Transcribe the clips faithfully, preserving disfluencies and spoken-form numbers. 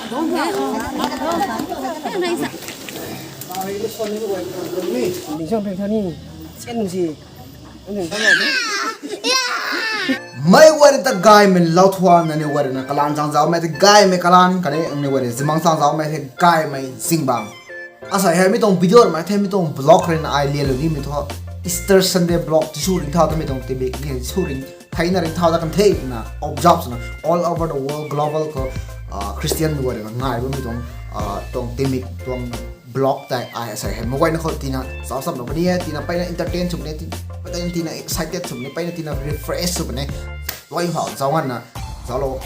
Mei wari ta gaymei lau thuan na ni wari na kalan chang zau mei the gaymei kalan kani ang ni wari zimang chang zau mei the gaymei zingbang. Asai hei mi tuang video mei the mi tuang vlog rin ai lia lu ni mi thu Easter Sunday vlog ti su ring thau ta mi tuang tibik ni su ring thei na ring thau ta kan the na observe na all over the world global ko, ah, Christian mi wari na ngai ba mi tuang, ah, tuang tibik tuang vlog tei ai asai hei mei guayna khou tina zau sam lo puni e, tina peyna entertain sw puni e, ti-, peyna tina excited sw puni e, peyna tina refresh sw puni e. Luai phau zau ngan na, zau lo.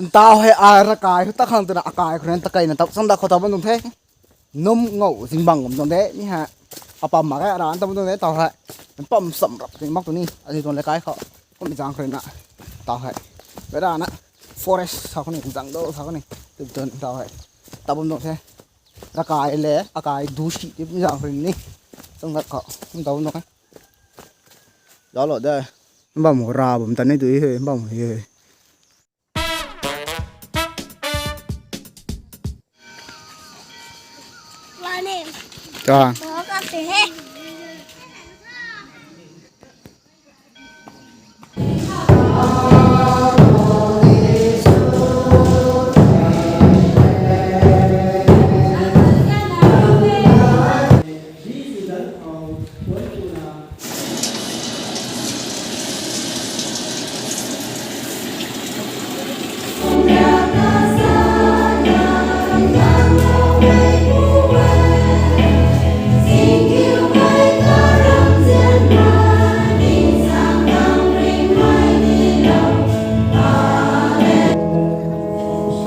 Ntau hei ai rakai khou ta khang twna akai khou nen ta kai na tap sang da khou ta bam tuang the. Num ngou zingbang kum tuang de, mi ha. Apam mak e, aran ta bam tuang de, tau hei. Pam sam rap ting mak tu ni, adi tuang le kai khou. Kum zang khou na. Tau hei. Bera na. Forest sa khou ni, jungle sa khou ni. Tip tun tau hei. Ta bam tuang the. Rakai le, akai du si, tip zang khou ni. Sang da khou. Kum ta bam tuang he. Zalo de. Bam ra bam ta ni tu he, bam he. Chua.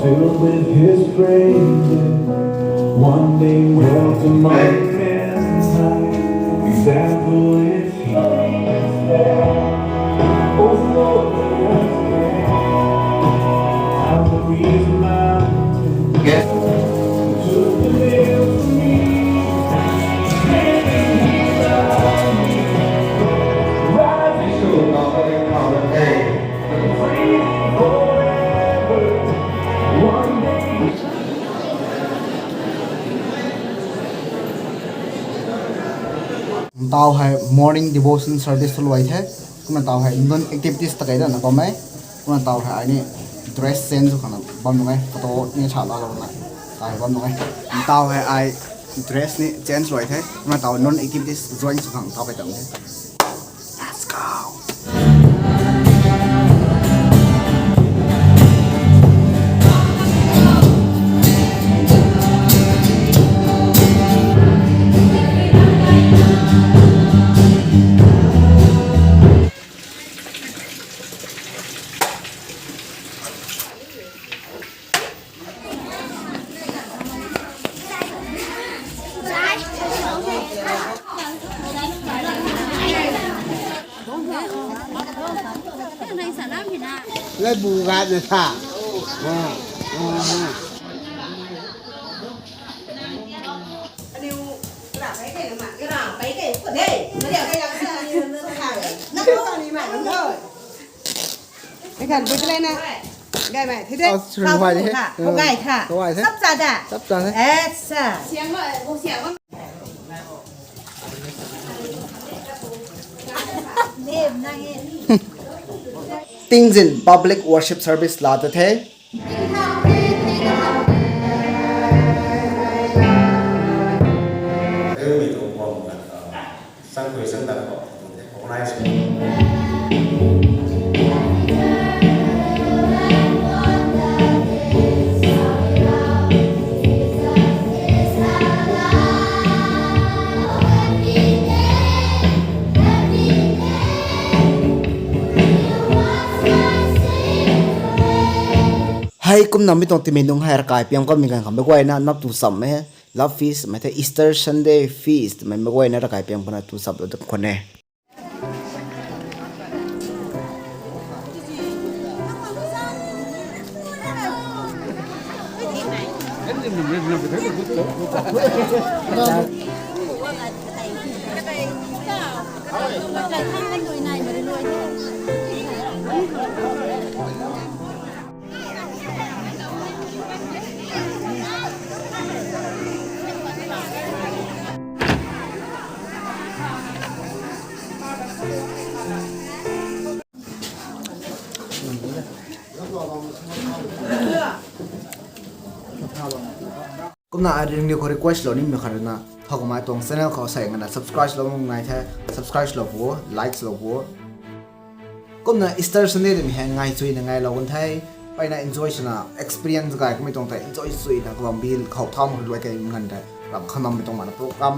Filled with his praises, one day we'll to my mankind. Example is he. Oh Lord, how the reason mountain. Yes. Took the veil from me. Rising to another day. Tau hei morning devotion service tu luai the. Kumna tau hei non activities ta kai da na bam e. Kumna tau hei ai ni dress change sw khang na bam nung e. Photo ni cha la lo na. Tau hei bam nung e. Tau hei ai dress ni change luai the. Kumna tau non activities join sw khang tau kai tam the. Let's go. Lai bu ga na tha. Ha. Ha, ha. Kan bu le na. Gai mai, thi de. Au, sui huai de he. Kha, kha, kha, gai kha. Kha huai de. Sap cha da. Sap cha de. Aisa. Tingzin public worship service la ta the. Hei kumna mi tuang timei nung hei ravkai piang kanmei ganv khou meic guayna nap tu cham e, love feast mei the, Easter Sunday feast mei meic guayna ravkai piang puna tu chap lou dat khwan e. Kumna ai ringniw khou request lou nimei khat rui na, thow kamei tuang channel khou sei ngana subscribe lou ngai the, subscribe lou pu, likes lou pu. Kumna Easter Sunday twmei hei ngai chuina ngailou kan the, mpeyna enjoy swna experience gay kamei tuang tei enjoy chuina kabam bil khou tham khou luai kei ngan the, ram khanammei tuang mana program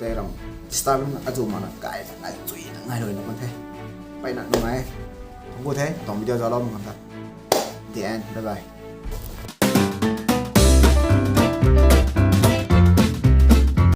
tei ram disturbance azu mana gay ngai chuina ngailouna kan the, mpeyna nungai. Thank you the, tuang video zalou kan the. The end, bye bye.